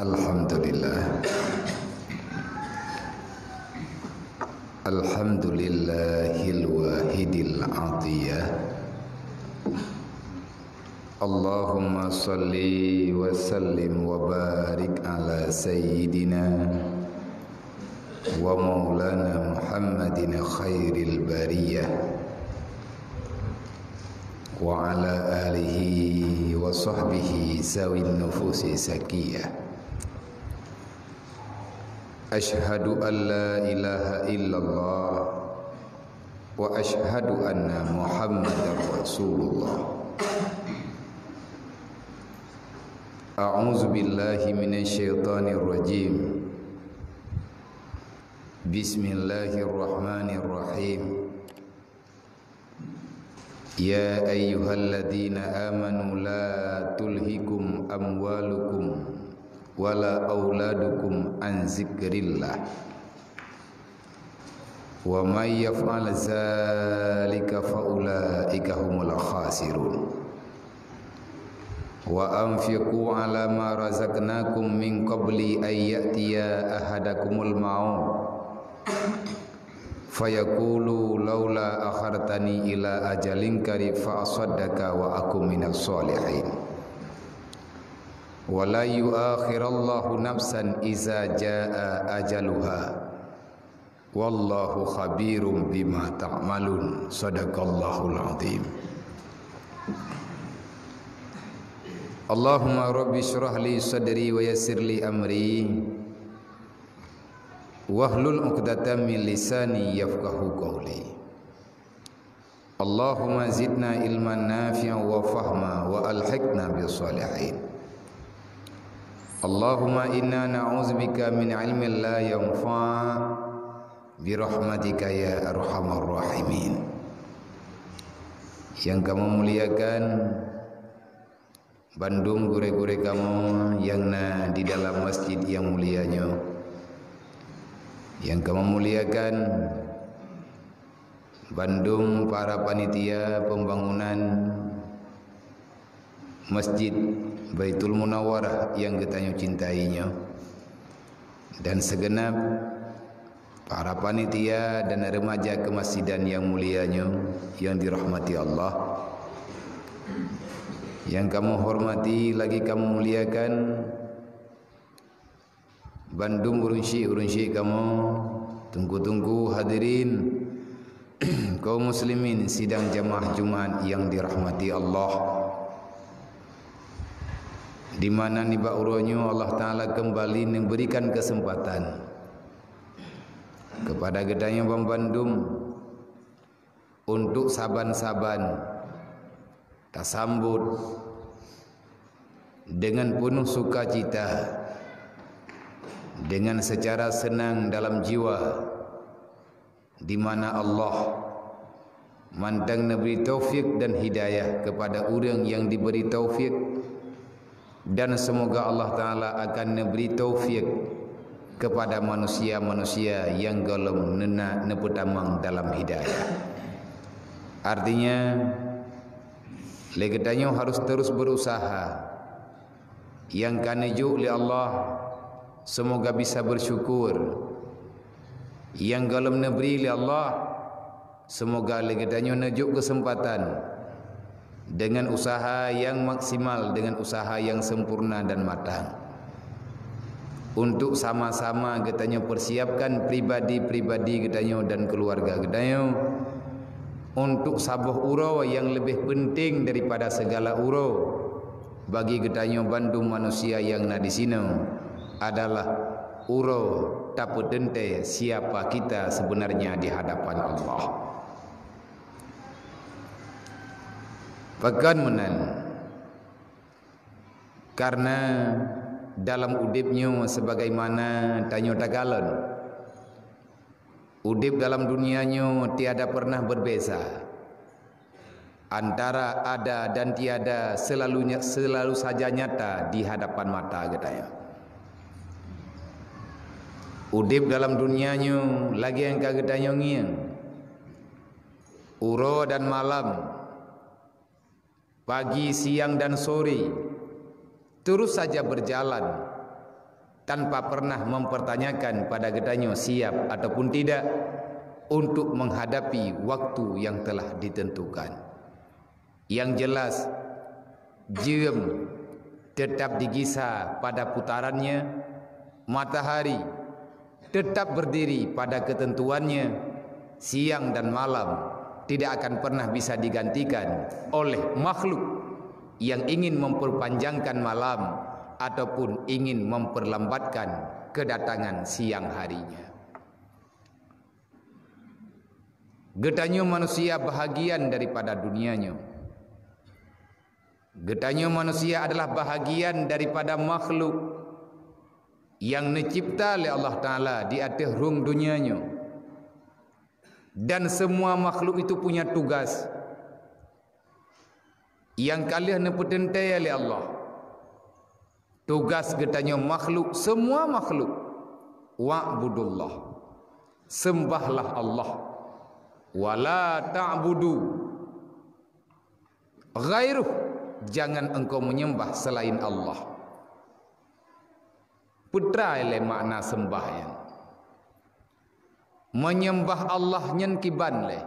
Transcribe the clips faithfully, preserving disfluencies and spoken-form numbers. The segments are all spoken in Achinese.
Alhamdulillah. Alhamdulillahil wahidil atiyah. Allahumma salli wa sallim wa barik ala sayyidina wa maulana Muhammadin khairil bariyah, wa ala alihi wa sahbihi zawin nufusi zakiyah. Asyhadu an la ilaha illallah wa asyhadu anna Muhammadar Rasulullah. A'udzu billahi minasy syaithanir rajim. Bismillahirrahmanirrahim. Ya ayyuhalladzina amanu la tulhikum amwalukum wala auladukum an zikrillah. Wa may yaf'al dzalika fa ulaika humul khasirun. Wa anfiqu ala ma razaqnakum min qabli an ya'tiya ahadakumul maut fayaqulu laula akhartani ila ajalin qarib fa asaddaqa wa akun minas shalihin. Wa la yu'akhirallahu nafsan iza jaa ajaluha. Wallahu khabirum bima ta'malun. Sadaqallahul azim. Allahumma rabbi shrah li sadri wa yassir li amri. Wahlul 'uqdatam min lisani yafqahu qawli. Allahumma zidna ilman nafi'an wa fahma wa alhiqna bis shalihin. Allahumma inna na'udzubika min ilmin la yanfa' bi rahmatika ya arhamar rahimin. Nyang kamoe muliakan, bandum gurée-gurée kamoe nyang na di dalam masjid nyang mulia nyoe. Nyang kamoe muliakan, bandum para panitia pembangunan Masjid Baitul Munawwarah nyang geutanyoe cintai nyoe, dan segenap para panitia dan remaja kemasjidan nyang mulia nyoe nyang dirahmati Allah. Nyang kamoe hormati lagi kamoe muliakan bandum ureuëng syik-ureuëng syik kamoe, teungku-teungku hadirin, kaum muslimin sidang jamaah Jumat nyang dirahmati Allah. Di mana nibak uroe nyoe Allah Taala kembali memberikan kesempatan kepada geutanyoe banmandum untuk saban-saban tasambot dengan penuh sukacita, dengan secara senang dalam jiwa, di mana Allah mantong neubri taufik dan hidayah kepada ureuëng nyang diberi taufik, dan semoga Allah Taala akan neubri taufik kepada manusia-manusia nyang gohlom neuna neupeutamong dalam hidayah. Artinya, lé geutanyoe harus terus berusaha. Nyang ka neujok lé Allah, semoga bisa bersyukur. Nyang gohlom neubri lé Allah, semoga lé geutanyoe neujok keuseumpatan dengan usaha nyang maksimal, dengan usaha nyang sempurna dan matang. Untuk sama-sama geutanyoe persiapkan pribadi-pribadi geutanyoe dan keluarga geutanyoe untuk saboh uroe nyang leubeh peunteng daripada segala uroe bagi geutanyoe bandum manusia nyang na disinoe adalah uroe tapeuteuntée siapa kita sebenarnya di hadapan Allah. Pakon meunan? Karena dalam udeb nyoe sebagaimana tanyoe takalon, udeb dalam dunia nyoe tiada pernah berbeza antara ada dan tiada, selalu nya-, selalu saja nyata di hadapan mata geutanyoe. Udeb dalam dunia nyoe lagée nyang ka geutanyoe ngieng, uroe dan malam, pagi, siang, dan sore, terus saja berjalan. tanpa pernah mempertanyakan pada geutanyoe siap ataupun tidak untuk menghadapi waktu yang telah ditentukan. Yang jelas, jeuem tetap digisa pada putarannya, matahari tetap berdiri pada ketentuannya, siang dan malam tidak akan pernah bisa digantikan oleh makhluk yang ingin memperpanjangkan malam ataupun ingin memperlambatkan kedatangan siang harinya. Geutanyoe manusia bahagian daripada dunia nyoe. Geutanyoe manusia adalah bahagian daripada makhluk yang neucipta lé Allah Taala di ateueh rhueng dunia nyoe. Dan semua makhluk itu punya tugas yang ka lheueh neupeuteuntée lé Allah. Tugas geutanyoe makhluk, semua makhluk, wa'budullah, sembahlah Allah, wala ta'budu ghairuh, jangan engkau menyembah selain Allah. Peutrai lé makna sembah nyan. Menyembah Allah nyan kiban lé.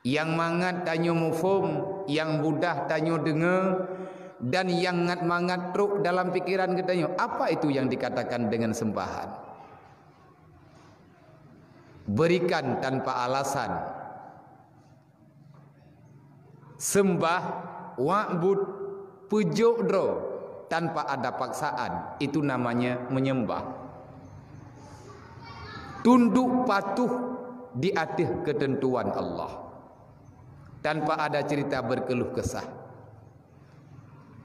Nyang mangat tanyoe muphom, nyang mudah tanyoe deungoe, dan nyang ngat mangat trok dalam pikeran geutanyoe. Apa itu yang dikatakan dengan sembahan? Berikan tanpa alasan. Sembah, wa'bud, peujok droe tanpa ada paksaan, itu namanya menyembah. Tunduk patuh di ateueh ketentuan Allah, tanpa ada cerita berkeluh kesah.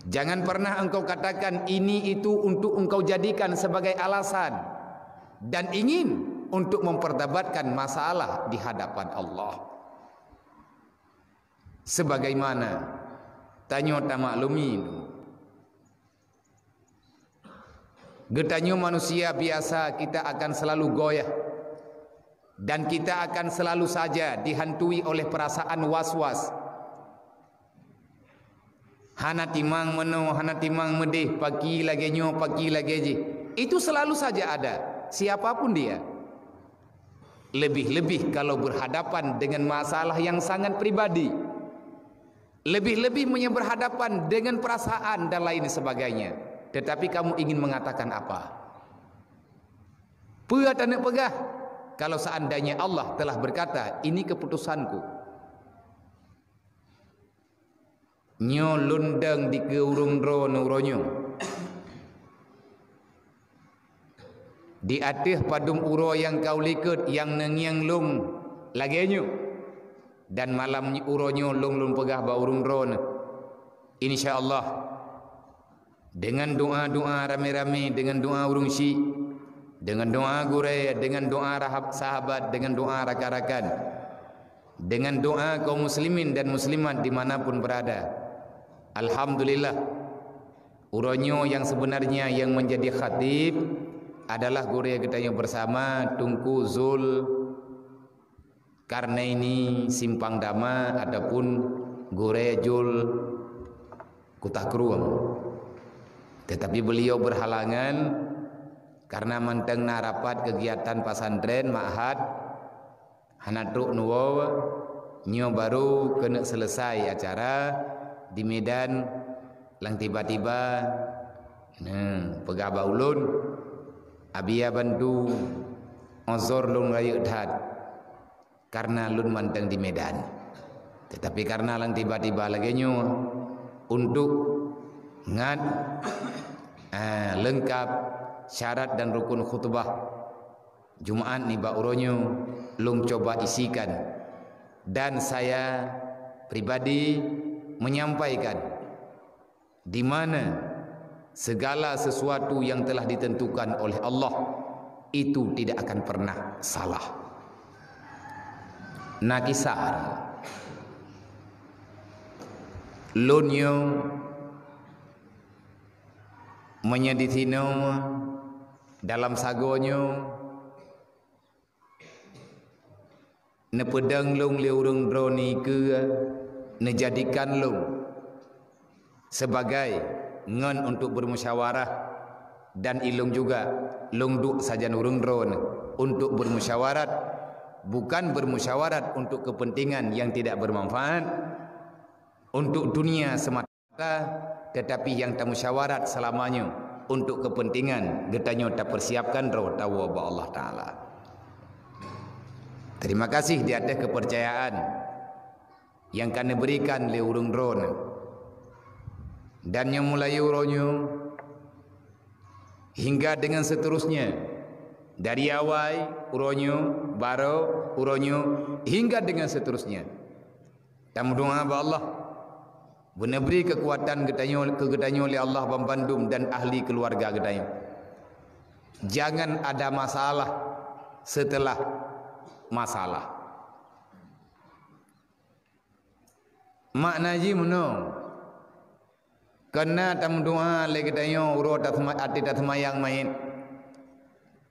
Jangan pernah engkau katakan ini itu untuk engkau jadikan sebagai alasan dan ingin untuk memperdebatkan masalah di hadapan Allah. Sebagaimana tanyoe tamaklumi, geutanyoe manusia biasa, kita akan selalu goyah dan kita akan selalu saja dihantui oleh perasaan was-was. Hana timang meunoe, hana timang meudeh, paki lagée nyoe, paki lagée jih. Itu selalu saja ada, siapapun dia. Lebih-lebih kalau berhadapan dengan masalah yang sangat pribadi. Lebih-lebih meunyoe berhadapan dengan perasaan dan lain sebagainya. Tetapi kamu ingin mengatakan apa? Peue taneuk peugah? Kalau seandainya Allah telah berkata, "Ini keputusanku." Nyoe lôn dong dikeue ureuëng droeneuh uroe nyoe. Di ateueh padum uroe nyang ka u likot nyang neungieng lôn lagée nyoe, dan malam uroe nyoe lôn, lôn peugah bak ureuëng droeneuh, insya Allah, deungon doá-doá ramé-ramé, deungon doá ureuëng syik, deungon doá gurée, deungon doá rahab-, sahabat, deungon doá rakan-rakan, deungon doá kaum muslimin dan muslimat di mana pun berada. Alhamdulillah, uroe nyoe nyang sebenarnya nyang menjadi khatib adalah gurée geutanyoe bersama, Teungku Zul Karnaini Simpang Dama ataupun Gurée Jul Kuta Krueng. Tetapi beliau berhalangan karena mantong na rapat kegiatan pesantren, ma'had, hana trok neuwoe, nyoe baru keuneuk selesai acara di Medan, lam tiba-tiba, nah, peugah bak ulôn, "Abi ya bantu, ozor lôn rayeuk that." Karena lôn mantong di Medan. Tetapi karena lam tiba-tiba lagée nyoe, untuk ngat, ah, leungkap syarat dan rukun khutbah Jumaat nibak uroe nyoe lôn cuba isikan, dan saya pribadi menyampaikan di mana segala sesuatu yang telah ditentukan oleh Allah itu tidak akan pernah salah. Na kisah, lôn nyoe meunyoe di sinoe dalam sagoe nyoe neupeudong lôn lé ureuëng droeneuh keue neujadikan lôn sebagai ngon untuk bermusyawarah Dan ilong juga, lôn duek sajan ureuëng droeneuh untuk bermusyawarat, bukan bermusyawarat untuk kepentingan yang tidak bermanfaat untuk dunia semata, tetapi nyang tamusyawarat selamanya untuk kepentingan geutanyoe tapersiapkan droe tawoe bak Allah Taala. Terima kasih di atas kepercayaan nyang ka neuberikan lé ureuëng droeneuh. Dan nyang mulai uroe nyoe hingga dengan seterusnya, dari awai uroe nyoe, barô uroe nyoe, hingga dengan seterusnya, tameudoá bak Allah beuneubri keukuatan geutanyoe, keu geutanyoe lé Allah banbandum dan ahli keuluwarga geutanyoe. Jangan ada masalah setelah masalah. Makna jih meunoe, keunan tameudoá lé geutanyoe uroe taseumayang manyét,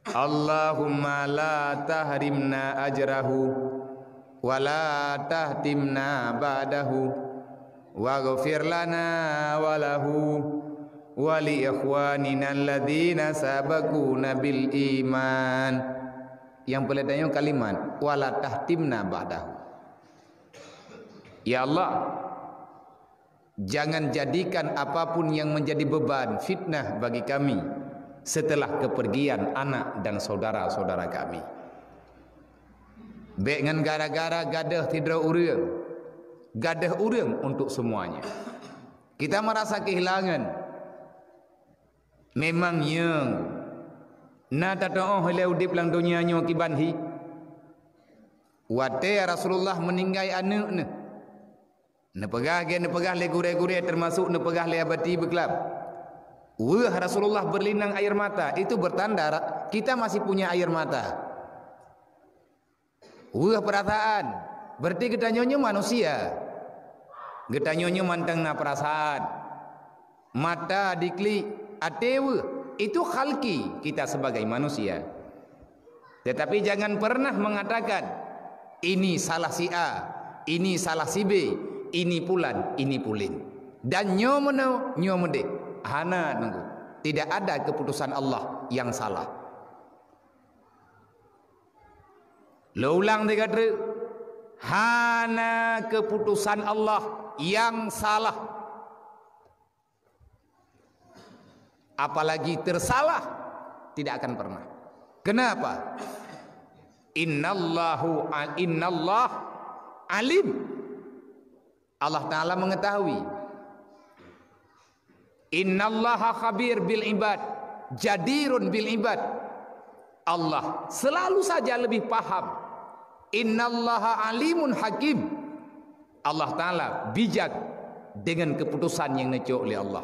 Allahumma la tahrimna ajrahu wa la tahtimna ba'dahu waghfir lana wa lahu wa li ikhwanina alladzina sabaquna bil iman. Nyang peureulée tanyoe kalimat wa la tahtimna ba'dahu. Ya Allah, jangan jadikan apapun yang menjadi beban, fitnah bagi kami setelah kepergian anak dan saudara-saudara kami. Bék ngon gara-gara gadôh sidroe ureuëng, gadôh ureuëng untuk semuanya. Kita merasa kehilangan. Memang nyang na tateuôh lé udeb lam donya nyoe kiban hi. Watée Rasulullah meuninggai aneuëk neuh, neupeugah gét, neupeugah lé gurée-gurée, teumasok neupeugah lé Abati Beuklam, weueh Rasulullah berlinang air mata, itu bertanda ra-, kita masih punya air mata. Weueh peurasaan, berarti geutanyoe nyoe manusia. Geutanyoe nyoe mantong na peurasaan. Mata diklik, até weueh, itu khalqi kita sebagai manusia. Tetapi jangan pernah mengatakan, "Ini salah si A, ini salah si B, ini pulan, ini pulin." Dan nyoe meunoe, nyoe meudeh. Hana teungku. Tidak ada keputusan Allah yang salah. Lôn ulang tiga treuk, hana keuputosan Allah nyang salah. Apalagi tersalah, tidak akan pernah. Kenapa? Innallahu a-, innallah alim. Allah Ta'ala mengetahui. Innallaha khabir bil ibad, jadirun bil ibad. Allah selalu saja lebih paham. Innallaha alimun hakim. Allah Ta'ala bijak dengan keputusan yang neucok lé Allah.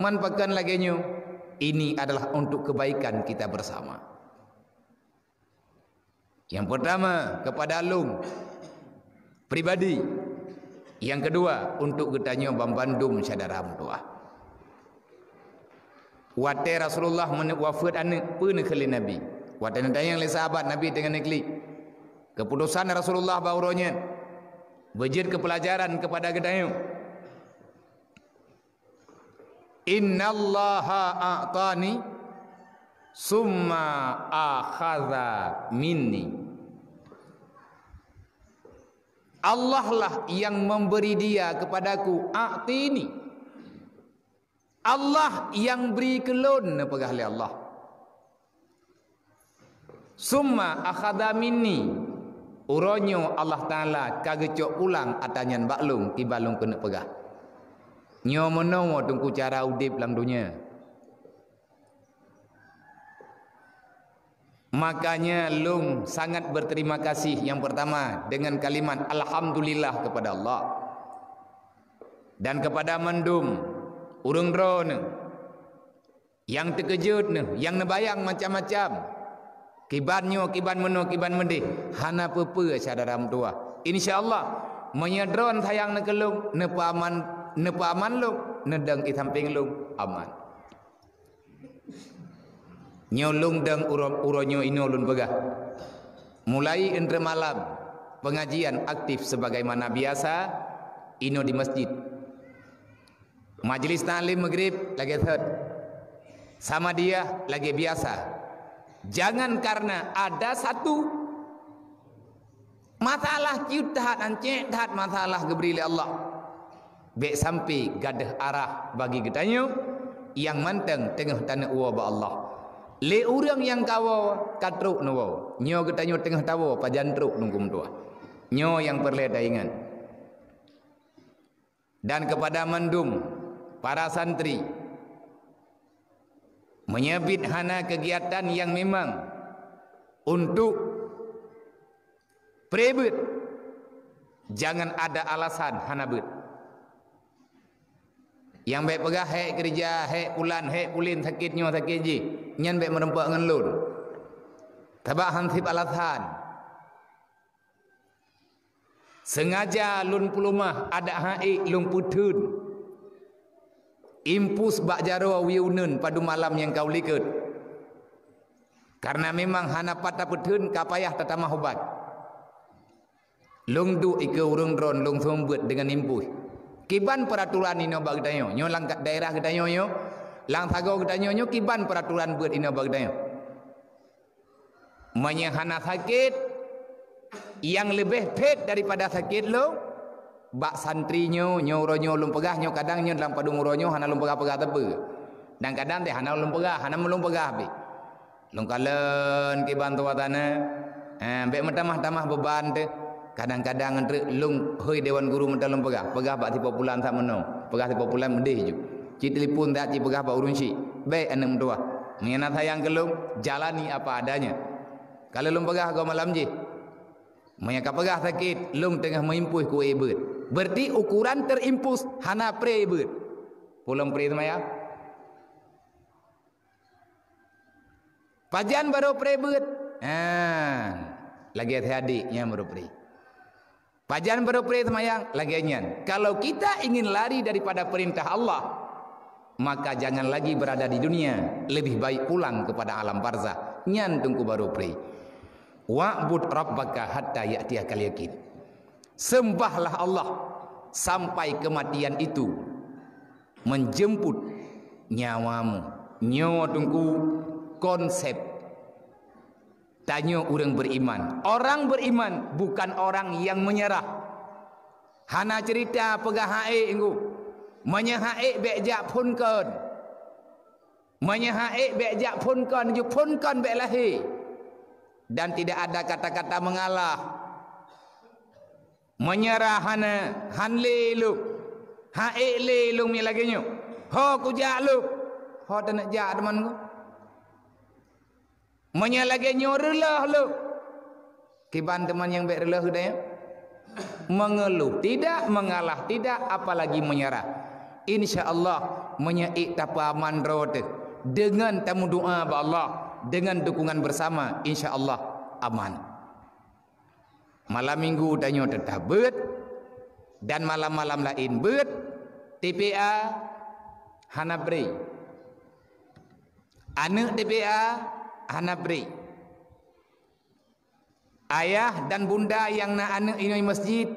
Man pakon lagée nyoe, ini adalah untuk kebaikan kita bersama. Yang pertama, kepada lôn pribadi. Yang kedua, untuk geutanyoe banbandum syedara meutuwah. Watée Rasulullah meune-, wafeuet aneuëk, peue neukheun lé Nabi? Watée neutanyong lé sahabat Nabi teungoh neuklik. Keputusan Rasulullah bak uroe nyan beujeuet keu peulajaran kepada geutanyoe. Innallaha a'tani summa akhadha minni. Allah lah yang memberi dia kepadaku, a'tini. Allah yang beri keu lôn, neupeugah lé Allah. Summa akhadha minni. Uroe nyoe Allah Ta'ala ka geucok pulang atra nyan bak lôn, kiban lôn keuneuk peugah. Nyoe meunoe teungku cara udeb lam donya. Makanya lôn sangat berterima kasih yang pertama dengan kalimat alhamdulillah kepada Allah dan kepada mandum ureuëng droeneuh nyang teukeujot neuh, nyang neubayang macam-macam. Kiban nyoe, kiban meunoe, kiban meudeh, hana peue-peue syedara meutuwah. Insya Allah, meunyoe droen sayang neukeulong, neupeuaman, neupeuaman lôn, neudong i sampéng lôn, aman. Nyoe lôn dong uroe, uroe nyoe inoe lôn peugah. Mulai entre malam, pengajian aktif sebagaimana biasa, inoe di masjid. Majelis taklim Maghrib lagée thot. Sama dia lagée biasa. Jangan karena ada satu masalah cit that, ancék that masalah geubri lé Allah. Bék sampai gadôh arah bagi geutanyoe nyang mantong teungoh taneuk woe bak Allah. Lé ureuëng nyang ka woe ka trok neuwoe, nyoe geutanyoe teungoh tawoe pajan trok nunggu meutuah. Nyoe nyang peureulée taingat. Dan kepada mandum para santri, meunyoe bit hana kegiatan nyang memang untuk pré beuet, jangan ada alasan hana beuet. Nyang bék peugah, "Hék keureuja, hék pulan, hék pulen, sakét nyoe, sakét jih," nyan bék meurumpok ngon lôn. Sabab han seb alasan. Sengaja lôn peuleumah adak ha'ék lôn peutheun impus bak jaroe wie uneuen padub malam nyang ka u likot. Karena memang hana pat tapeutheun, ka payah tatamah ubat. Lôn duek ikeue ureuëng droen lôn seumeubeuet deungon impus. Kiban peuratoran inoe bak geutanyoe, nyoe lam daerah geutanyoe nyoe, lam sagoe geutanyoe nyoe kiban peuratoran beuet inoe bak geutanyoe. Meunyoe hana sakét, nyang leubeh phét daripada sakét lôn, bak santri nyoe, nyoe uroe nyoe lôn peugah, nyoe kadang nyoe lam padub uroe nyoe hana lôn peugah-peugah teupeu. Dan kadang teuh hana lôn peugah, hana lôn peugah pih. Lôn kalon kiban tuha tanoh, ha, bék meutamah-tamah beuban teuh. Kadang-kadang treuk lôn hôi dewan guru meuta lôn peugah, peugah bak sipoh pulan sak meunoe, peugah sipoh pulan meudeh ju. Ci telepon dak ci peugah bak ureuëng syik, bék aneuëk meutuah. Meunyoe na sayang keu lôn, jalani apa adanya. Kalau lôn peugah goe malam jih, meunyoe ka peugah sakét, lôn teungoh meuimpus keu beuet. Berarti ukuran terimpus hana pré beuet. Pulang pré seumayang. Pajan barô pré beuet? Ha, lagée si adik nyan barô pré. Pajan barô pré seumayang? Lagée nyan. Kalau kita ingin lari daripada perintah Allah, maka jangan lagi berada di dunia, lebih baik pulang kepada alam barzah. Nyan teungku barô pré. "Wa'bud rabbaka hatta ya'tiyakal yaqin." Sembahlah Allah sampai kematian itu menjemput nyawamu. Nyoe teungku konsep tanyoe ureuëng beriman. Orang beriman bukan orang yang menyerah. Hana cerita peugah ha'ék nggu. Meunyoe ha'ék bék jak phon kon. Meunyoe ha'ék bék jak phon kon, ju phon kon bék lahé. Dan tidak ada kata-kata mengalah. Meunyoe hana, han lé lôn. Ha'ék lé lôn miet lagée nyoe. Ho kujak lôn. Ho taneuk jak teuma nggu. Meunyoe lagée nyoe reuloh lôn. Kiban teuma nyang bék reuloh geutanyoe? Mengeluh tidak, mengalah tidak, apalagi menyerah. Insya Allah, meunyoe ék tapeuaman droe teuh deungon tameudoa bak Allah, deungon dukungan bersama, insya Allah aman. Malam minggu tanyoe teutap beuet, dan malam-malam laén beuet, T P A hana pré. Aneuëk T P A hana pré. Ayah dan bunda nyang na aneuëk inoe masjid,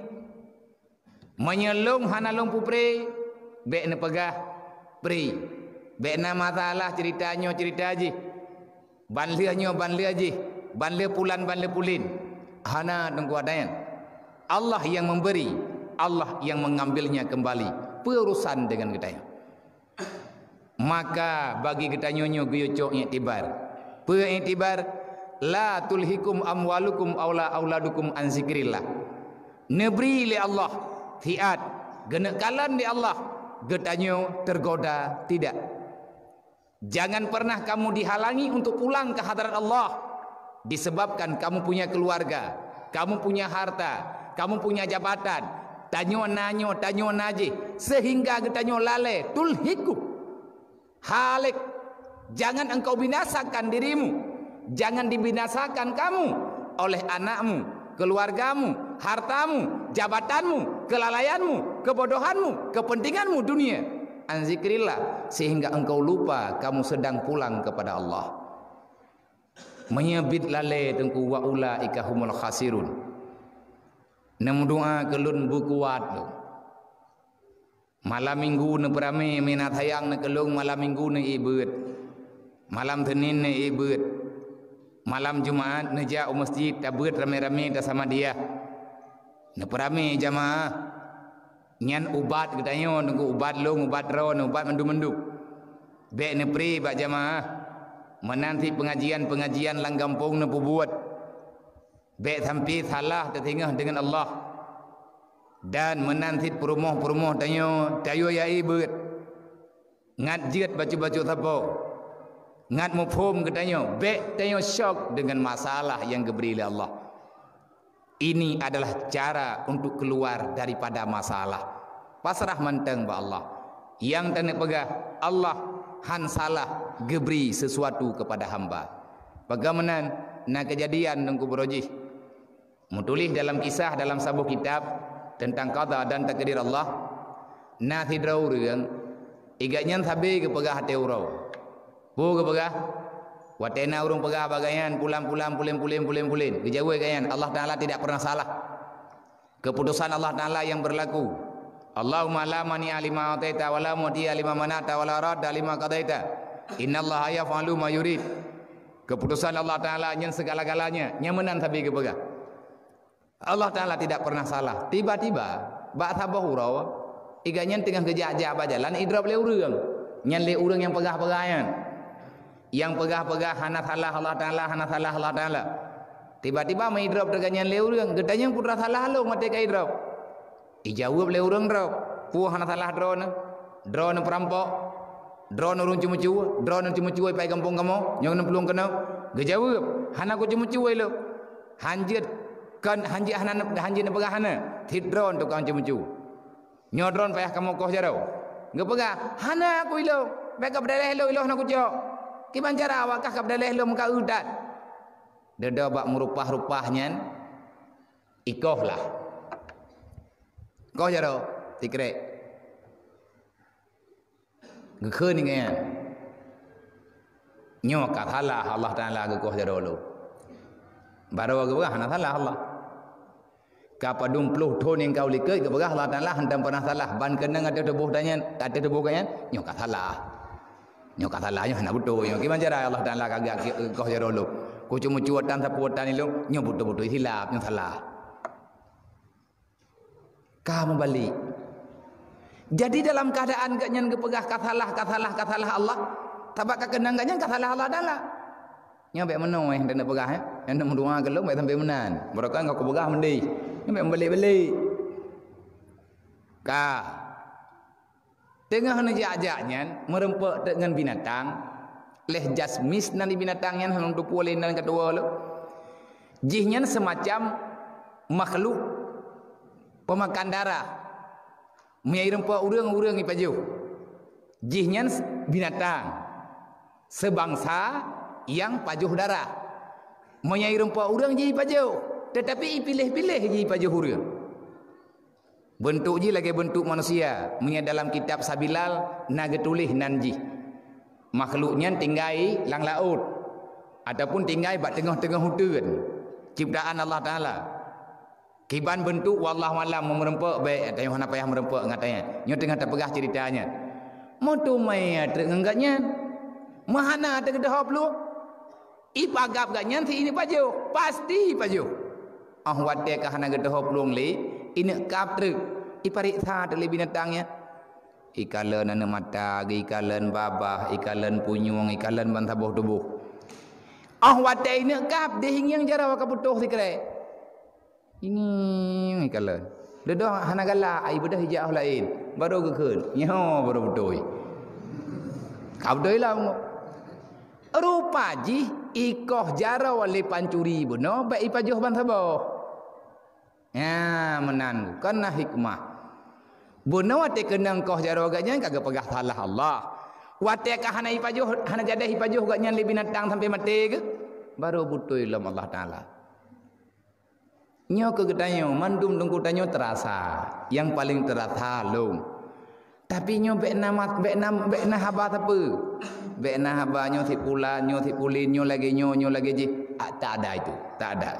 meunyoe lôn hana lôn peupré, bék neupeugah pré. Bék na masalah cerita nyoe cerita jih. Ban lheueh nyoe ban lheueh jih, ban lheueh pulan ban lheueh pulen. Hana teungku adan. Allah yang memberi, Allah yang mengambilnya kembali. Peue urusan deungon geutanyoe? Maka bagi geutanyoe nyoe geuyue cok iktibar. Peue iktibar? "La tulhikum amwalukum aula auladukum an zikrillah." Neubri lé Allah siat, geuneuk kalon lé Allah, geutanyoe teugoda tidak. Jangan pernah kamu dihalangi untuk pulang ke hadarat Allah disebabkan kamu punya keluarga, kamu punya harta, kamu punya jabatan, tanyoe na nyoe, tanyoe na jih, sehingga geutanyoe lalée, tulhikum. Halik, jangan engkau binasakan dirimu, jangan dibinasakan kamu oleh anakmu, keluargamu, hartamu, jabatanmu, kelalaianmu, kebodohanmu, kepentinganmu dunia. An zikrillah, sehingga engkau lupa kamu sedang pulang kepada Allah. Meunyoe bit lalée teungku, wa ulaika humul khasirun. Neumeudoa keu lôn beukuat lôn. Malam minggu neupeuramé, meunan sayang neukeulong malam minggu neuibeuet. Malam Senin neuék beuet. Malam Jumaat neujak u meuseujid, tabeuet ramé-ramé, tasamadiyah. Neupeuramé jamaah. Nyan ubat geutanyoe, nunggu ubat lôn, ubat droeneuh, ubat mandum-mandum. Bék neupri bak jamaah. Meunan cit peungajian-peungajian lam gampông neupeubuet. Bék sampai salah teusingoh deungon Allah. Dan meunan cit peurumoh-peurumoh tanyoe, tayue yai beuet. Ngat jeuet bacut-bacut sapo. Ngat muphom geutanyoe, bék tanyoe syok deungon masalah nyang geubri lé Allah. Ini adalah cara untuk keluar daripada masalah. Pasrah mantong bak Allah. Nyang taneuk peugah, Allah han salah geubri sesuatu kepada hamba. Bagaimana na kejadian nunggu beurojih. Meutuléh dalam kisah dalam saboh kitab teuntang qada dan takdir Allah, na sidroe ureuëng, igat nyan sabe geupeugah até uroe. Peue geupeugah? Watée na ureuëng peugah bak gobnyan, "Pulan-pulan, pulen-pulen, pulen-pulen," geujaweueb gobnyan, "Allah Taala tidak pernah salah. Keputusan Allah Taala yang berlaku. Allahumma la mani'a lima ataita wa la mu'tiya lima mana'ta wa la radda lima qadaita. Innallaha yaf'alu ma yurid." Keputusan Allah Taala nyan segala-galanya, nyan meunan sabe geupeugah. Allah Taala tidak pernah salah. Tiba-tiba, bak saboh uroe, igat nyan teungoh geujak-jak bak jalan, idrop lé ureuëng. Nyan lé ureuëng nyang peugah-peugah nyan. Nyang peugah-peugah hana salah Allah Taala, hana salah Allah Taala. Tiba-tiba meudrop teuka nyan lé ureuëng, "Geutanyoe peue teuma salah lôn watée ka idrop?" Ijaweueb lé ureuëng drop, "Peue hana salah droeneuh? Droeneuh peurampok? Droeneuh ureuëng ceumeucue? Droeneuh ceumeucue ipai gampông kamoe, nyang neuplueng keunoe?" Geujaweueb, "Hana kuceumeucue lôn. Han jeuet kon, han jeuet hana, han jeuet neupeugah hana. Cit droeneuh tukang ceumeucue. Nyoe droeneuh payah kamoe koh jaroe." Geupeugah, "Hana ku ilôn. Bék ka peudaleh lôn, ilôn hana kucok. Kiban cara awak kah ka peudaleh lôn meuka eu that?" Deudok bak meurupah-rupah nyan, ikoh lah. Koh jaroe, sikrek. Geukheun nyan. Nyoe ka salah Allah Taala geukoh jaroe lôn. Baroe geupeugah hana salah Allah. Ka padum ploh thon nyang ka u likot geupeugah Allah Taala hantom pernah salah. Ban keunong ateueh tuboh tanyan, ateueh tuboh gobnyan, nyoe ka salah. Nyoe ka salah, nyoe hana beutôi. Nyoe kiban cara Allah Taala ka geukoh jaroe lôn. Kucue-mucue tan sapeue tan ilôn, nyoe beutôi-beutôi silap, nyoe salah. Ka meubalek. Jadi dalam keuadaan gobnyan geupeugah ka salah, ka salah, ka salah Allah, sabab ka keunong gobnyan ka salah Allah Taala. Nyoe bék meunoe, eh, dan peugah, eh. Nyang meudoa keu lôn bék sampai meunan. Barokon ka kupeugah meudeh. Nyoe bék meubalek-balek. Ka. Teungoh neujak-jak nyan, meureumpok teuk ngon binatang, lheueh jasmis nan di binatang nyan, hana lôn teupeue lé nan ka tuwoe lom. Jih nyan seumacam makhluk peumakan darah. Meunyoe irumpok ureuëng, ureuëng ipajoh. Jih nyan binatang seubangsa nyang pajoh darah. Meunyoe irumpok ureuëng, jih ipajoh, teutapi ipiléh-piléh jih ipajoh ureuëng. Beuntuk jih lagée beuntuk manusia. Meunyoe dalam kitab Sabilal na geutuléh nan jih, makhluk nyan tinggai lam laôt ataupun tinggai bak teungoh-teungoh uteuen, ciptaan Allah Taala. Kiban beuntuk, wallahu alam, meureumpok bék, tanyoe hana payah meureumpok ngon tanyoe. Nyoe teungoh tapeugah ceurita nyan. Meuteumé treuk ngon gobnyan. Meuhana teuk geudohop lom. Ipeugab gobnyan si ineuk pajoh, pasti ipajoh. Óh watée ka hana geudohop lom lé, ineuk kab treuk, ipareksa treuk lé binatang nyan. Ikalon aneuk mata, ikalon babah, ikalon punyueng, ikalon ban saboh tuboh. Óh watée ineuk kab, deuh ingieng jaroe ka putôh sikrek. Ingieng ikalon. Dudoe hana galak, ai beudôh ijak óh laén. Barô geukheun. Nyoe barô beutôi. Ka beutôi lom. Rupa jih ikoh jaroe lé pancuri bunoe, bék ipajoh ban saboh. Nyan meunan, kon na hikmah. Bunoe watée keunong koh jaroe gobnyan ka geupeugah salah Allah. Watée ka hana ipajoh, hana jadeh ipajoh gobnyan lé binatang sampai maté geuh, barô beutôi lom Allah Taala. Nyoe keu geutanyoe, mandum teungku tanyoe teurasa, nyang paleng teurasa lom. Tapi nyoe bék na mat-, bék na, bék na haba sapeue. Bék na haba nyoe si pulan, nyoe si pulen, nyoe lagée nyoe, nyoe lagée jih. Ah, tak ada itu, tak ada.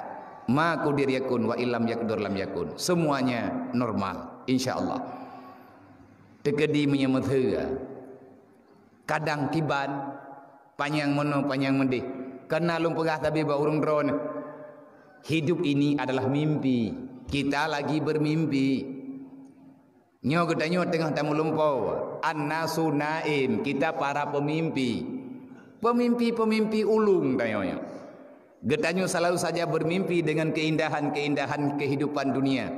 Ma qadir yakun wa illam yaqdur lam yakun. Semuanya normal, insya Allah. Teukeudi meunyoe meuseue. Kadang kiban, Panyang meunoe, panyang meudeh. Kana lôn peugah sabe bak ureuëng droeneuh, hidup ini adalah mimpi. Kita lagi bermimpi. Nyoe geutanyoe teungoh tameulumpoe. An-nasu naim, kita para pemimpi. Pemimpi-pemimpi ulung tanyoe nyoe. Geutanyoe selalu saja bermimpi dengan keindahan-keindahan kehidupan dunia.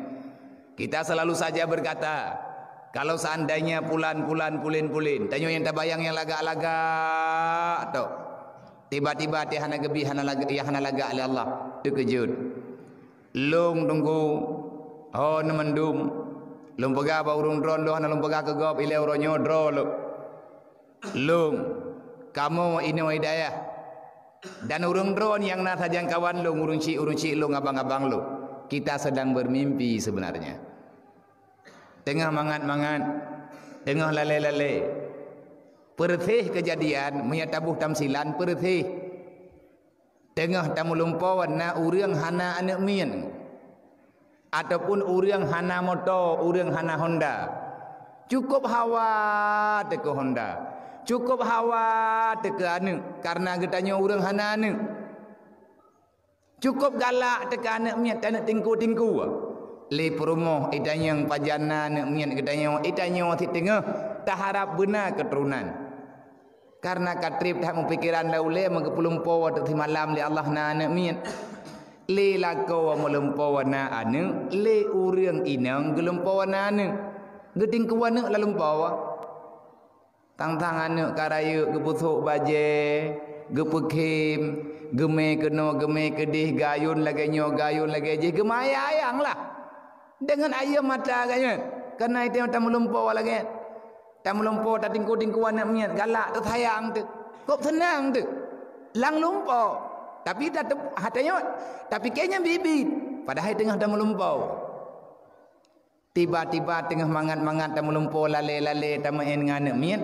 Kita selalu saja berkata, "Kalau seandainya pulan-pulan, pulin-pulin," tanyoe nyang tabayang nyang lagak-lagak tok. Tiba-tiba teuh hana geubi, hana lagak, nyang hana lagak lé Allah. Teukeujot. Lôn teungku, ho neumandum. Lôn peugah bak ureuëng droeneuh, lôn hana lôn peugah keu gob, ilée uroe nyoe droe lôn. Lôn, kamoe inoe i dayah. Dan ureuëng droeneuh nyang na sajan kawan lôn, ureuëng chik, ureuëng chik lôn, abang-abang lôn. Kita sedang bermimpi sebenarnya. Teungoh mangat-mangat, teungoh lalée-lalée. Peureuséh keujadian, meunyoe taboh tamsilan, peureuséh. Teungoh tameulumpoe na ureuëng hana aneuëk miet, ataupun ureuëng hana moto, ureuëng hana Honda. Cukup hawa teuh keu Honda. Cukup hawa teuh keu aneuëk, kareuna geutanyoe ureuëng hana aneuëk. Cukup galak teuh keu aneuëk miet, aneuëk tingku-tingku. Lé peurumoh, itanyong pajan na aneuëk miet geutanyoe, itanyoe sit teungoh taharab beuna keuturonan. Kareuna ka treb that meupikeran lam ulée meugeupeulumpoe teuk simalam lé Allah na aneuëk miet. Lé lakoe meulumpoe na aneuëk, lé ureuëng inong geulumpoe na aneuëk. Geutingkue aneuëk lalumpoe. Tang-tang aneuëk ka rayeuk geupeutrok bajée, geupeukhem, geumé keunoe, geumé keudeh, gayun lagée nyoe, gayun lagée jih, geumayang lah. Deungon ayeue mata geuh nyan, kareuna itée tameulumpoe lagée nyan. Tameulumpoe, tatingkue-tingkue aneuëk miet, galak, teusayang teuh. Kok seunang teuh. Lam lumpoe. Tapi tateup-, hata nyoe, tapi kayée nyan biet-biet. Padahai teungoh tameulumpoe. Tiba-tiba teungoh mangat-mangat tameulumpoe, lalée-lalée tameu'en ngon aneuëk miet.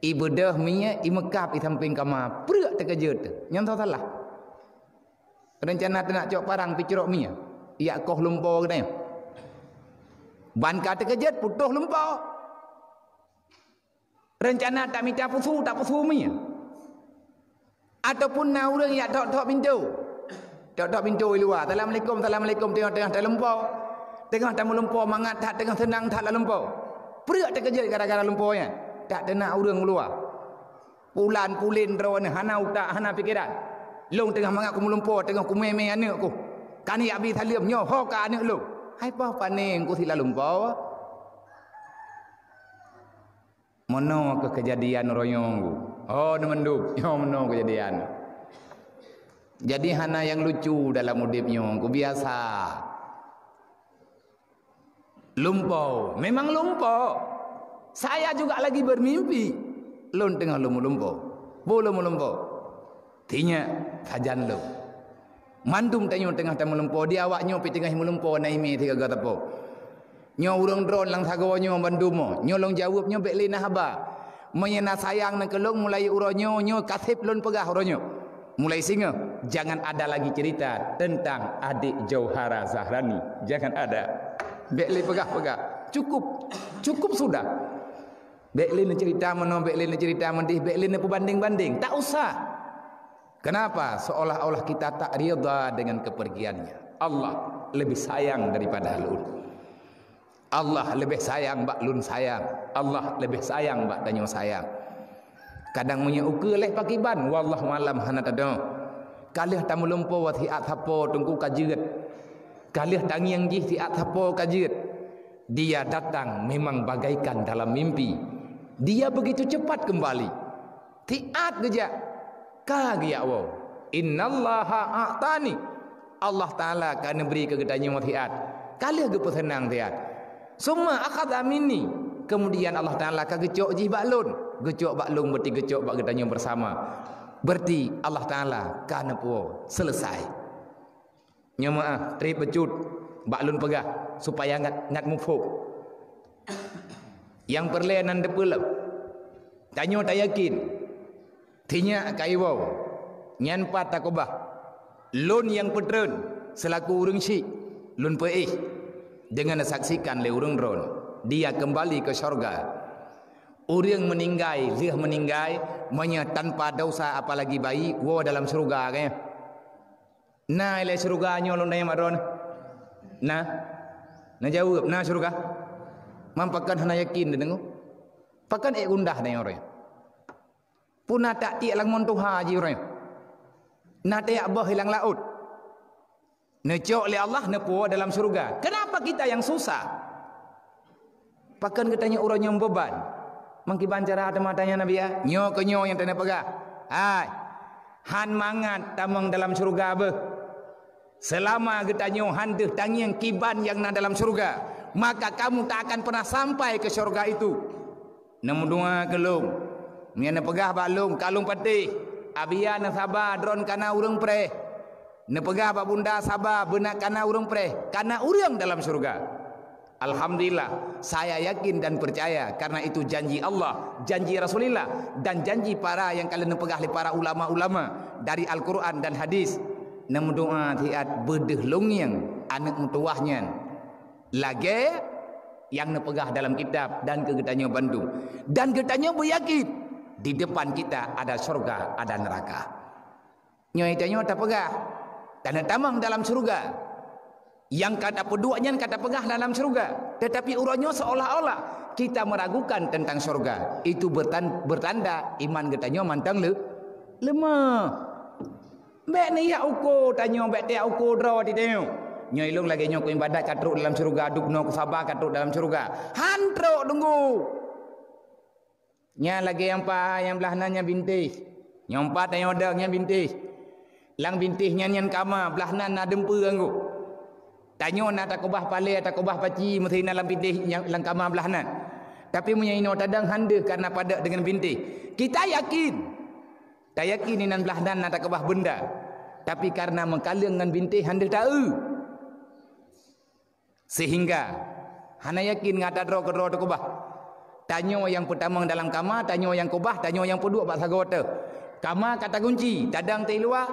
Ibeudôh miet, imeukab i sampéng kama. Preuek teukeujot teuh. Nyan soe salah. Reuncana teunak cok parang picrok mie, yak koh lumpoe geutanyoe. Ban ka teukeujot putôh lumpoe. Reuncana tamita pusu, tapusu mie. Ataupun na ureuëng yak tok-tok pintoe. Tok-tok pintoe i luwa. "Assalamualaikum, assalamualaikum," teungoh-teungoh talumpoe. Teungoh tameulumpoe mangat that, teungoh seunang that lalumpoe. Preuek teukeujot gara-gara lumpoe nyan. Tak teunak ureuëng u luwa. Pulan-pulin droeneuh hana utak, hana pikeran. Lôn teungoh mangat kumeulumpoe, teungoh kumé-mé aneuëk kuh. Ka neujak bi saleuem nyoe, ho ka aneuëk lôn. Hai poh pané ku sit lalumpoe. Meunoe keuh keujadian uroe nyoe. Oh, neumandum. Nyoe meunoe keujadian. Jadi hana nyang lucu dalam udeb nyoe, kubiasa. Lumpoe, memang lumpoe. Saya juga lagi bermimpi. Lôn teungoh lôn meulumpoe. Peue lôn meulumpoe? Tinyak sajan lôn. Mandum tanyoe teungoh tameulumpoe, di awak nyoe pih teungoh meulumpoe na imé sigoe sapo. Nyoe ureuëng droen lam sagoe nyoe bandum nyoe. Nyoe lôn jaweueb nyoe bék lé na haba. Meunyoe na sayang na keu lôn mulai uroe nyoe, nyoe ka seb lôn peugah uroe nyoe. Mulai singoh, jangan ada lagi cerita tentang adik Jauhara Zahrani. Jangan ada. Bék lé peugah-peugah. Cukup. Cukup sudah. Bék lé neucerita meunoe, bék lé neucerita meudeh, bék lé neupeubandeng-bandeng. Tak usah. Kenapa? Seolah-olah kita tak rida dengan kepergiannya. Allah lebih sayang daripada lôn. Allah leubeh sayang bak lôn sayang. Allah leubeh sayang bak tanyoe sayang. Kadang meunyoe ukeue lheueh pakiban, wallahu alam hana tadong. Ka lheueh tameulumpoe siat sapo teungku ka jeuet. Ka lheueh tangieng jih siat sapo ka jeuet. Dia datang memang bagaikan dalam mimpi. Dia begitu cepat kembali. Siat geujak, ka geujak woe. Innallaha a'tani. Allah Taala ka neubri keu geutanyoe siat. Ka lheueh geupeuseunang siat. Summa akhadha minni. Kemudian Allah Taala ka geucok jih bak lôn. Geucok bak lôn berarti geucok bak geutanyoe bersama. Berarti Allah Taala ka neupuwoe. Selesai. Nyoe meu'ah, treb bacut bak lôn peugah supaya ngat, ngat muphom. Nyang peureulée nan teupeuleueh. Tanyoe tayakin, sinyak ka iwoe, nyan pat takubah. Lôn nyang peutreun seulaku ureuëng syiek, lôn peuéh deungon saksikan lé ureuëng droen, dia keumbali keu syeuruga. Ureuëng meuninggai, lheueh meuninggai, meunyoe tanpa dosa apalagi baik, woe dalam syeuruga, kan? Na ilée syeuruga nyoe lôn tanyong bak droeneuh? Na? Na jaweueb, na syeuruga? Man pakon hana yakin deungoe? Pakon ék gundah deungoe ureuëng? Puna tak tiek lam mon tuha jih ureuëng? Na tiek boh ilang laôt? Neucok lé Allah neupuwoe dalam syeuruga. Kenapa kita yang susah? Pakon geutanyoe uroe nyoe meubeban? Meukiban cara teuma tanyong Nabi, ya? Nyoe keu nyoe nyang taneuk peugah. Hai, han mangat tamong dalam syeuruga beuh. Seulama geutanyoe han deuh tangieng kiban nyang na dalam syeuruga, maka kamu tak akan pernah sampai ke syeuruga itu. Neumeudoa keu lôn. Meunyoe neupeugah bak lôn, ka lôn patéh, "Abiya neusaba, droen kana ureuëng preh." Neupeugah bak bunda, "Saba, beuna kana ureuëng preh, kana ureuëng dalam syeuruga." Alhamdulillah, saya yakin dan percaya karena itu janji Allah, janji Rasulullah, dan janji para nyang ka lheueh neupeugah lé para ulama-ulama dari Al-Quran dan hadis. Neumeudoa siat beudeuh longieng aneuëk meutuwah nyan. Lagée nyang neupeugah dalam kitab dan keu geutanyoe bandum. Dan geutanyoe beuyakin, di depan kita ada syurga, ada neraka. Nyoe tanyoe tapeugah, taneuk tamong dalam syurga. Nyang ka tapeuduek nyan ka tapeugah dalam syurga. Tetapi uroe nyoe seolah-olah kita meragukan tentang syurga. Itu bertan-, bertanda iman geutanyoe mantong le-, lemah. Bék neujak uko tanyoe, bék tajak uko droe di tanyoe. Nyoe ilong lagée nyoe keu ibadat ka trok dalam syurga, dubnoe keu saba ka trok dalam syurga. Han trok, tunggu. Nyan lagée nyang pa-, nyang blaih nan nyan bintéh. Nyang pat tanyoe dong nyan bintéh. Lam bintéh nyan, nyan kama, blaih nan na dumpeue anggô. Tanyoe na takeubah palée, takeubah paci, meusti na lam bintéh nyang lam kama blaih nan. Tapi meunyoe inoe tadong han deuh kareuna padub deungon bintéh. Kita yakin. Tayakin inan blaih nan na takeubah beunda, tapi kareuna meukaleueng ngon bintéh han deuh taeu. Sehingga hana yakin ngon ata droe keudroe teukeubah. Tanyoe nyang peutamong dalam kama, tanyoe nyang keubah, tanyoe nyang peuduek bak sagoe teuh. Kama ka tagunci, tadong teuh luwa,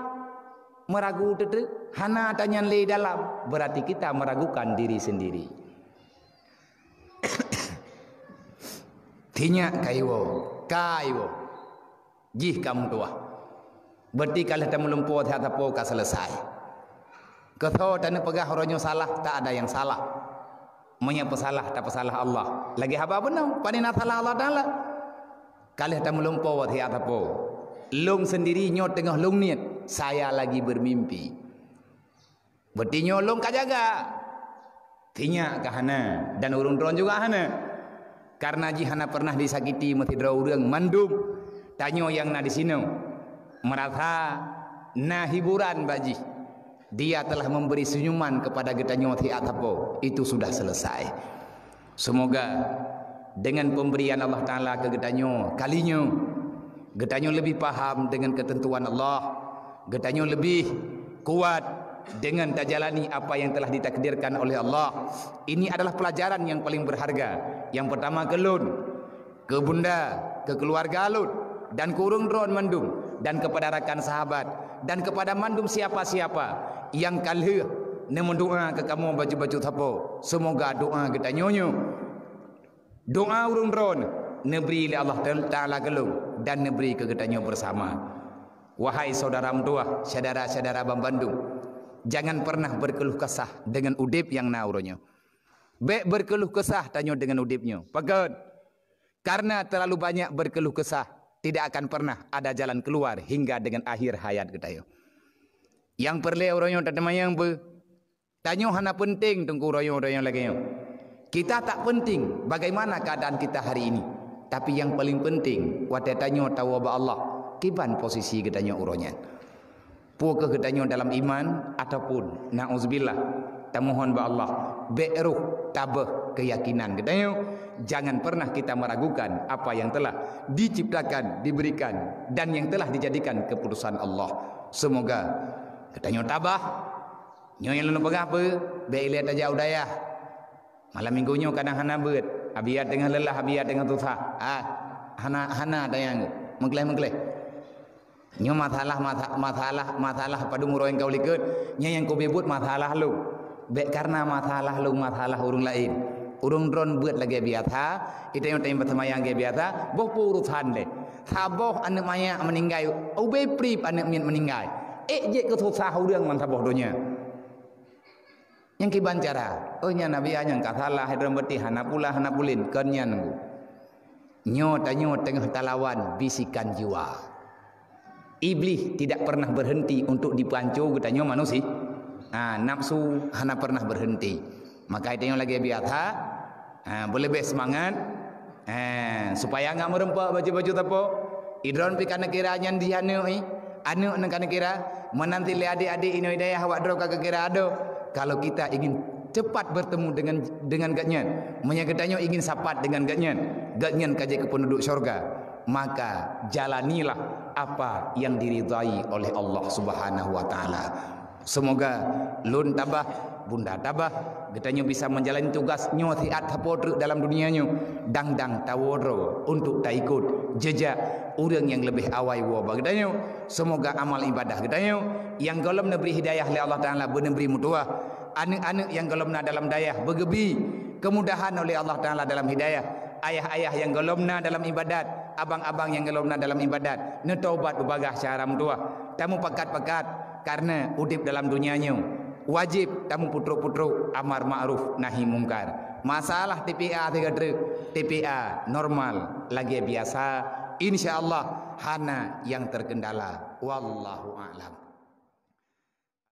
meuragu teuteuek, hana tanyan lé dalam, berarti kita meragukan diri sendiri. Tinyak kaiwoe, kaiwoe. Jih ka meutuwah. Berarti ka lheueh tameulumpoe that sapeue ka selesai. Keu soe taneuk peugah uroe nyoe salah, tak ada nyang salah. Meunyoe peusalah, tapeusalah Allah. Lagée haba bunoe, pane na salah Allah Taala. Ka lheueh tameulumpoe that sapeue. Lôn sendiri nyoe teungoh lôn niet, saya lagi bermimpi. Berarti nyoe lôn ka jaga. Tinyak ka hana, dan ureuëng droe juga hana. Kareuna jih hana pernah disakiti meusidroe ureuëng mandum. Tanyoe nyang na disinoe, meurasa na hiburan bak jih. Dia telah memberi senyuman kepada geutanyoe siat sapeue. Itu sudah selesai. Semoga dengan pemberian Allah Taala keu geutanyoe kali nyoe, geutanyoe leubeh paham dengan ketentuan Allah, geutanyoe leubeh kuat dengan tajalani apa yang telah ditakdirkan oleh Allah. Ini adalah pelajaran yang paling berharga. Yang pertama keu lôn, keu bunda, keu keuluwarga lôn, dan keu ureuëng droe mandum, dan kepada rakan sahabat, dan kepada mandum siapa-siapa nyang ka lheueh neumeudoa keu kamoe bacut-bacut sapeue. Semoga doa geutanyoe nyoe, doa ureuëng droe, neubri lé Allah Taala keu lôn dan neubri keu geutanyoe bersama. Wahai saudara meutuwah, syedara-syedara banmandum, jangan pernah berkeluh kesah dengan udeb nyang na uroe nyoe. Bék berkeluh kesah tanyoe dengan udeb nyoe. Pakon? Karena terlalu banyak berkeluh kesah, tidak akan pernah ada jalan keluar hingga dengan akhir hayat geutanyoe. Nyang peureulée uroe nyoe tateumanyong beu, tanyoe hana penting teungku uroe nyoe, uroe nyoe lagée nyoe. Kita tak penting bagaimana keadaan kita hari ini. Tapi yang paling penting, watée tanyoe tawoe bak Allah, kiban posisi geutanyoe uroe nyan. Peu kheueh geutanyoe dalam iman ataupun, na'uzubillah, tamohon bak Allah, bék roh tabeuh keuyakinan geutanyoe. Jangan pernah kita meragukan apa yang telah diciptakan, diberikan, dan yang telah dijadikan keputusan Allah. Semoga geutanyoe tabah. Nyoe nyang lôn peugah peue, bék ilée tajak u dayah. Malam minggu nyoe kadang hana beuet, abiya teungoh leulah, abiya teungoh susah. Ah, hana, hana tanyong, meugleh-meugleh. Nyoe masalah, masa-, masalah, masalah padum uroe nyang ka u likot. Nyoe nyang kube buet masalah lôn. Bék kareuna masalah lôn, masalah ureuëng laén. Ureuëng droen beuet lagée biasa, geutanyoe tanyong beuseumayang lagée biasa, boh peue urosan deh. Saboh aneuëk manyak meuninggai, ubé prip aneuëk miet meuninggai. Ék jeuet keu susah ureuëng lam saboh donya. Nyang kiban cara, oh nyan Nabi nyang ka salah, droen beuti hana pula, hana pulin, kon nyan. Nyoe tanyoe teungoh talawan bisikan jiwa. Iblih tidak pernah berhenti untuk dipeuhanco geutanyoe manusia. Ha, nafsu hana pernah berhenti. Maka tanyoe lagée biasa, ha, beuleubeh seumangat, ha, supaya ngat meureumpok baju-baju tapo. Idron pi kana kira nyan di aneuëk, aneuëk nang kana kira, meunanti lé adik-adik inoe dayah awak droe ka kira adoe. Kalau kita ingin cepat bertemu dengan dengan geuhnyan, meunyoe geutanyoe ingin sapat dengan geuhnyan, geuhnyan ka jeuet keu peunduduek syurga, maka jalanilah apa yang diridhai oleh Allah Subhanahu wa Ta'ala. Semoga lôn tabah, bunda tabah, geutanyoe bisa menjalani tugas nyoe siat sapo treuk dalam dunia nyoe, dang-dang tawoe droe untuk taikot jejak ureuëng nyang leubeh awai woe bak geutanyoe. Semoga amal ibadah geutanyoe nyang gohlom neubri hidayah lé Allah Ta'ala beuneubri meutuwah. Aneuëk-aneuëk nyang gohlom na dalam dayah beugeubi kemudahan oleh Allah Ta'ala dalam hidayah. Ayah-ayah nyang gohlom na dalam ibadat, abang-abang nyang gohlom na dalam ibadat, neutobat beubagaih cara meutuwah. Tamupakat-pakat karena udeb dalam dunia nyoe wajib tamupeutrok-peutrok amar ma'ruf nahi mungkar. Masalah T P A sigoe treuk, T P A normal lagée biasa. Insya Allah hana nyang terkendala. Wallahu a'lam.